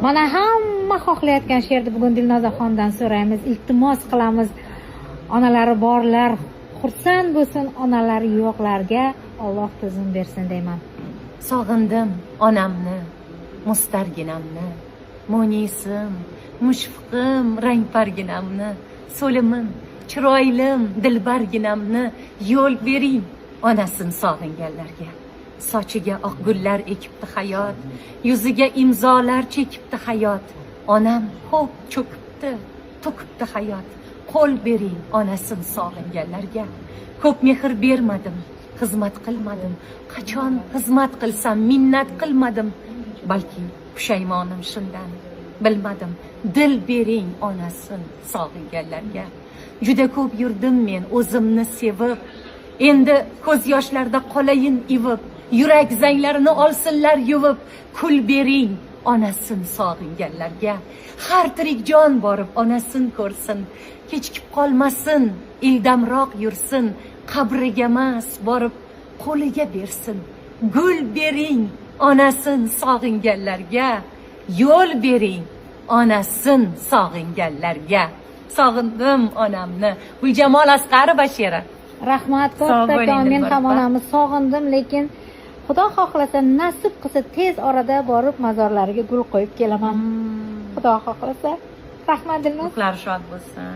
Mana hamma xohlayotgan she'rni bugun Dilnozaxondan so'raymiz, iltimos qilamiz. Onalari borlar xursand bo'lsin, onalari yo'qlarga Alloh to'zim bersin deyman. Sog'indim onamni, mustarginamni, munisim, mushfiqim, rangparginamni, so'limim, chiroylim, dilbarginamni. Yo'l bering onasini sog'inganlarga. Sochiga oq gullar ekibdi hayot, yuziga imzolar chekibdi hayot. Onam xo'p cho'kibdi, to'kibdi hayot. Qo'l bering onasini sog'inganlarga. Ko'p mehr bermadim, xizmat qilmadim. Qachon xizmat qilsam, minnat qilmadim. Balki pushaymonim shundan, bilmadim. Dil bering onasini sog'inganlarga. Juda ko'p yurdim men o'zimni sevib, endi ko'z yoshlarda qolayin ivib. Yurak zanglarini olsinlar yuvib. Kul bering onasini sog'inganlarga. Har tirik jon borib onasini ko'rsin, kechikib qolmasin, ildamroq yursin. Qabriga emas, borib qo'liga bersin. Gul bering onasin sog'inganlarga. Yo'l bering onasin sog'inganlarga. Sog'indim onamni. Guljamol Asqarova she'ri. Rahmat Sog' bo'ling, kattakon. Men ham Dilbar opa. onamni sog'indim, lekin Xudo xohlasa, nasib qilsa, tez orada borib mazorlariga gul qo'yib kelaman, Xudo xohlasa. Rahmat, Dilnoz. Ruhlari shod bo'lsin.